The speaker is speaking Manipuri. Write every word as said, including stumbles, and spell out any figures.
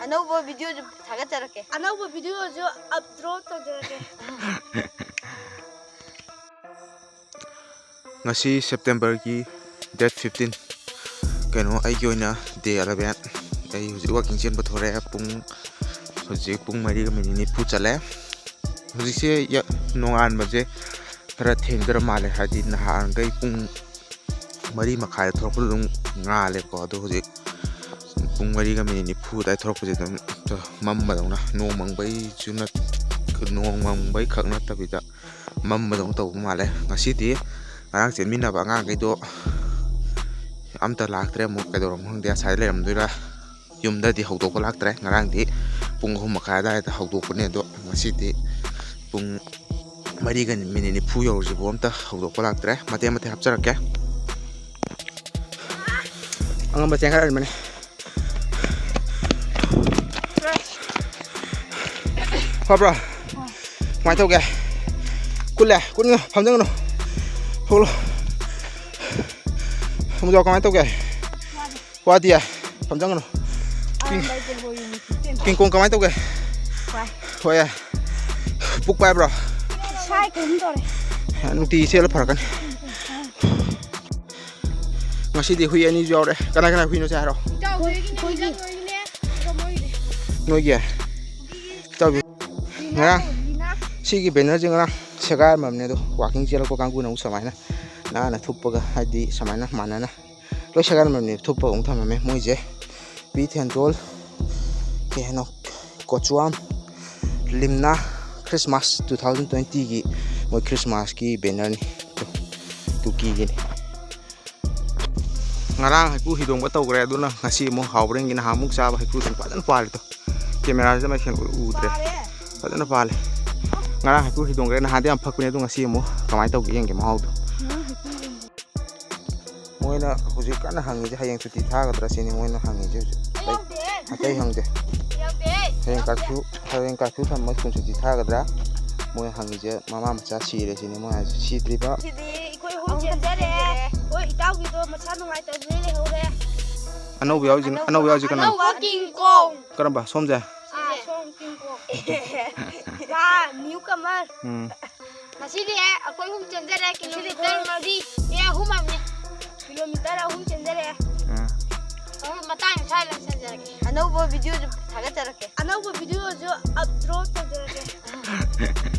ꯑꯅꯧꯕ ꯚꯤꯗꯤꯑꯣꯁꯨ ꯊꯥꯒꯠꯆꯔꯛꯀꯦ꯫ ꯑꯅꯧꯕ ꯚꯤꯗꯤꯑꯣꯁꯨ ꯑꯞꯂꯣꯗ ꯇꯧꯖꯔꯛꯀꯦ꯫ ꯉꯁꯤ ꯁꯦꯞꯇꯦꯝꯕꯔꯒꯤ ꯗꯦꯠ ꯐꯤꯐꯇꯤꯟ꯫ ꯀꯩꯅꯣ, ꯑꯩꯒꯤ ꯑꯣꯏꯅ ꯗꯦ ꯑꯦꯂꯚꯦꯟ꯫ ꯑꯩ ꯍꯧꯖꯤꯛ ꯋꯥꯛꯀꯤꯡ ꯆꯦꯟꯕ ꯊꯣꯔꯛꯑꯦ꯫ ꯄꯨꯡ, ꯍꯧꯖꯤꯛ ꯄꯨꯡ ꯃꯔꯤꯒ ꯃꯤꯅꯤꯠ ꯅꯤꯐꯨ ꯆꯠꯂꯦ꯫ ꯍꯧꯖꯤꯛꯁꯦ ꯌ-, ꯅꯣꯡꯉꯥꯟꯕꯁꯦ ꯈꯔ ꯊꯦꯡꯗꯔ ꯃꯥꯜꯂꯦ, ꯍꯥꯏꯗꯤ ꯅꯍꯥꯟꯈꯩ ꯄꯨꯡ ꯃꯔꯤ ꯃꯈꯥꯏꯗ ꯊꯣꯛꯂꯛꯄꯗ ꯑꯗꯨꯝ ꯉꯥꯜꯂꯦꯕꯀꯣ, ꯑꯗꯣ ꯍꯧꯖꯤꯛ ꯄꯨꯡ ꯃꯔꯤꯒ ꯃꯤꯅꯤꯠ ꯅꯤꯐꯨ ꯑꯗꯨꯋꯥꯏ ꯊꯣꯛꯂꯛꯄꯁꯦ ꯑꯗꯨꯝ ꯃꯝꯕꯗꯧꯅ, ꯅꯣꯡ ꯃꯪꯕꯩꯁꯨ ꯅꯠ-, ꯅꯣꯡ ꯃꯪꯕꯩ ꯈꯛ ꯅꯠꯇꯕꯤꯗ ꯃꯝꯕꯗꯧꯅ ꯇꯧꯕ ꯃꯥꯜꯂꯦ꯫ ꯉꯁꯤꯗꯤ ꯉꯔꯥꯡ ꯆꯦꯟꯃꯤꯟꯅꯕ ꯑꯉꯥꯡꯈꯩꯗꯣ ꯑꯝꯇ ꯂꯥꯛꯇ꯭ꯔꯦ, ꯑꯃꯨꯛ ꯀꯩꯗꯧꯔꯝꯅꯣ ꯈꯪꯗꯦ, ꯑꯁ꯭ꯋꯥꯏꯗ ꯂꯩꯔꯝꯗꯣꯏꯔꯥ꯫ ꯌꯨꯝꯗꯗꯤ ꯍꯧꯗꯣꯛꯄ ꯂꯥꯛꯇ꯭ꯔꯦ꯫ ꯉꯔꯥꯡꯗꯤ ꯄꯨꯡ ꯑꯍꯨꯝ ꯃꯈꯥꯏ ꯑꯗꯨꯋꯥꯏꯗ ꯍꯧꯗꯣꯛꯄꯅꯦ, ꯑꯗꯣ ꯉꯁꯤꯗꯤ ꯄꯨꯡ ꯃꯔꯤꯒ ꯃꯤꯅꯤꯠ ꯅꯤꯐꯨ ꯌꯧꯔꯁꯤꯕꯨ ꯑꯝꯇ ꯍꯧꯗꯣꯛꯄ ꯂꯥꯛꯇ꯭ꯔꯦ꯫ ꯃꯇꯦꯛ ꯃꯇꯦꯛ ꯍꯥꯞꯆꯔꯛꯀꯦ꯫ ꯑꯉꯝꯕ ꯆꯦꯟꯈꯠꯍꯟꯕꯅꯦ꯫ ꯐꯕ꯭ꯔꯣ? ꯀꯃꯥꯏꯅ ꯇꯧꯒꯦ? ꯀꯨꯜꯂꯦ? ꯀꯨꯟꯒꯅꯨ, ꯐꯝꯖꯟꯒꯅꯨ꯫ ꯊꯣꯛꯂꯣ꯫ ꯑꯃꯨꯖꯥꯎ, ꯀꯃꯥꯏꯅ ꯇꯧꯒꯦ? ꯋꯥꯗꯤꯌꯦ? ꯐꯝꯖꯟꯒꯅꯨ꯫ ꯀꯤꯡ-, ꯀꯤꯡꯀꯣꯡ ꯀꯃꯥꯏꯅ ꯇꯧꯒꯦ? ꯋꯥꯏ꯫ ꯋꯥꯏꯌꯦ? ꯄꯨꯛ ꯄꯥꯏꯕ꯭ꯔꯣ? ꯏꯁꯥ ꯀꯩꯅꯣꯝ ꯇꯧꯔꯦ꯫ ꯅꯨꯡꯇꯤꯒꯤ ꯆꯦꯜꯂ ꯐꯔꯛꯀꯅꯤ꯫ ꯉꯁꯤꯗꯤ ꯍꯨꯏ ꯑꯅꯤꯁꯨ ꯌꯥꯎꯔꯦ꯫ ꯀꯅꯥ ꯀꯅꯥ ꯍꯨꯏꯅꯣ ꯆꯥ ꯍꯥꯏꯔꯣ? ꯏꯇꯥꯎ ꯍꯣꯏꯒꯤꯅꯦ, ꯑꯩꯈꯣꯏꯒꯤ꯫ ꯏꯇꯥꯎ ꯍꯣꯏꯒꯤꯅꯦ, ꯑꯗꯨꯒ ꯃꯣꯏꯒꯤꯅꯦ꯫ ꯅꯣꯏꯒꯤ? ꯏꯇꯥꯎꯕꯤ꯫ ꯉꯔꯥꯡ ꯂꯤꯅꯥ꯫ ꯁꯤꯒꯤ ꯕꯦꯅꯔꯁꯦ ꯉꯔꯥꯡ ꯁꯦꯒꯥꯏꯔꯝꯃꯕꯅꯦ, ꯑꯗꯣ ꯋꯥꯀꯤꯡ ꯆꯦꯜꯂꯛꯄ ꯀꯥꯡꯕꯨꯅ ꯑꯃꯨꯛ ꯁꯨꯃꯥꯏꯅ ꯅꯥꯟꯅ ꯊꯨꯞꯄꯒ, ꯍꯥꯏꯗꯤ ꯁꯨꯃꯥꯏꯅ ꯃꯥꯟꯅꯅ ꯂꯣꯏ ꯁꯦꯒꯥꯏꯔꯝꯃꯕꯅꯦ, ꯊꯨꯞꯄꯒ ꯑꯃꯨꯛ ꯊꯝꯃꯝꯃꯦ꯫ ꯃꯣꯏꯁꯦ ꯄꯤ ꯊꯦꯟꯗꯣꯜ, ꯀꯩ ꯍꯥꯏꯅꯣ, ꯀꯣꯆꯨꯋꯥꯝ, ꯂꯤꯝꯅꯥ, ꯈ꯭ꯔꯤꯁꯃꯥꯁ ꯇꯨ ꯊꯥꯎꯖꯟ ꯇ꯭ꯋꯦꯟꯇꯤꯒꯤ ꯃꯣꯏ ꯈ꯭ꯔꯤꯁꯃꯥꯁꯀꯤ ꯕꯦꯅꯔꯅꯤ꯫ ꯇꯨ-, ꯀꯨꯀꯤꯒꯤꯅꯤ꯫ ꯉꯔꯥꯡ ꯍꯩꯀ꯭ꯔꯨ ꯍꯤꯗꯣꯡꯕ ꯇꯧꯈ꯭ꯔꯦ, ꯑꯗꯨꯅ ꯉꯁꯤ ꯑꯃꯨꯛ ꯍꯥꯎꯕ꯭ꯔꯦꯟꯒꯤ ꯅꯍꯥꯟꯃꯨꯛ ꯆꯥꯕ ꯍꯩꯀ꯭ꯔꯨꯁꯤꯡ ꯐꯖꯅ ꯄꯥꯜꯂꯤꯗꯣ꯫ ꯀꯦꯃꯦꯔꯥꯁꯤꯗ ꯃꯁꯦꯟ ꯎ-, ꯎꯗ꯭ꯔꯦ꯫ ꯄꯥꯜꯂꯦ꯫ ꯐꯖꯅ ꯄꯥꯜꯂꯦ꯫ ꯉꯔꯥꯡ ꯍꯩꯀ꯭ꯔꯨ ꯍꯤꯗꯣꯡꯈ꯭ꯔꯦ, ꯅꯍꯥꯟꯗꯤ ꯌꯥꯝ ꯐꯛꯄꯅꯦ, ꯑꯗꯣ ꯉꯁꯤ ꯑꯃꯨꯛ ꯀꯃꯥꯏꯅ ꯇꯧꯒꯦ ꯌꯦꯡꯒꯦ ꯃꯍꯥꯎꯗꯣ꯫ ꯉꯔꯥꯡ ꯍꯩꯀ꯭ꯔꯨ ꯍꯤꯗꯣꯡꯕ꯫ ꯃꯣꯏꯅ ꯍꯧꯖꯤꯛ ꯀꯟꯅ ꯍꯪꯉꯤꯁꯦ ꯍꯌꯦꯡ ꯁꯨꯇꯤ ꯊꯥꯒꯗ꯭ꯔꯥ ꯁꯤꯅꯤ ꯃꯣꯏꯅ ꯍꯪꯉꯤꯁꯦ ꯍꯧꯖꯤꯛ꯫ ꯑꯩ ꯌꯥꯎꯗꯦ꯫ ꯑꯇꯩ ꯍꯪꯗꯦ꯫ ꯌꯥꯎꯗꯦ꯫ ꯍꯌꯦꯡ ꯌꯥꯎꯗꯦ꯫ ꯀꯥꯔꯐ꯭ꯌꯨ, ꯍꯌꯦꯡ ꯀꯥꯔꯐ꯭ꯌꯨ ꯊꯝꯃ ꯁ꯭ꯀꯨꯜ ꯁꯨꯇꯤ ꯊꯥꯒꯗ꯭ꯔꯥ? ꯃꯣꯏ ꯍꯪꯉꯤꯁꯦ ꯃꯃꯥ ꯃꯆꯥ ꯁꯤꯔꯦ ꯁꯤꯅꯤ ꯃꯣꯏ ꯍꯥꯏꯁꯦ꯫ ꯁꯤꯗ꯭ꯔꯤꯕ? ꯁꯤꯗꯤ ꯑꯩꯈꯣꯏ ꯑꯍꯨꯝ ꯆꯦꯟꯖꯔꯦ꯫ ꯍꯣꯏ, ꯏꯇꯥꯎꯒꯤꯗꯣ ꯃꯁꯥ ꯅꯨꯡꯉꯥꯏꯇꯗꯅ ꯂꯩꯍꯧꯔꯦ꯫ ꯑꯅꯧꯕ ꯌꯥꯎꯔꯤꯁꯤꯅ, ꯑꯅꯧꯕ ꯌꯥꯎꯔꯤꯁꯤ ꯀꯅꯥꯅꯣ? ꯑꯅꯧꯕ ꯀꯤꯡ ꯀꯣꯡ꯫ ꯀꯔꯝꯕ? ꯁꯣꯝꯁꯦ? ꯑꯥ, ꯁꯣꯝ ꯀꯤꯡ ꯀꯣꯡ꯫ ꯋꯥ, ꯅ꯭ꯌꯨ ꯀꯃꯔ꯫ ꯎꯝ꯫ ꯉꯁꯤꯗꯤ ꯑꯩꯈꯣꯏ ꯑꯍꯨꯝ ꯆꯦꯟꯖꯔꯦ꯫ ꯀꯤꯂꯣꯃꯤꯇꯔ ꯃꯔꯤ꯫ ꯑꯦ, ꯑꯍꯨꯝ ꯍꯥꯏꯕꯅꯦ꯫ ꯀꯤꯂꯣꯃꯤꯇꯔ ꯑꯍꯨꯝ ꯆꯦꯟꯖꯔꯦ꯫ ꯑꯥ꯫ ꯑꯍꯨꯝ ꯃꯇꯥꯡ ꯁ꯭ꯋꯥꯏꯗ ꯆꯦꯟꯖꯔꯒꯦ꯫ ꯑꯅꯧꯕ ꯚꯤꯗꯤꯑꯣꯁꯨ ꯊꯥꯒꯠꯆꯔꯛꯀꯦ꯫ ꯑꯅꯧꯕ ꯚꯤꯗꯤꯑꯣꯁꯨ ꯑꯞꯂꯣꯗ ꯇꯧꯖꯔꯛꯀꯦ꯫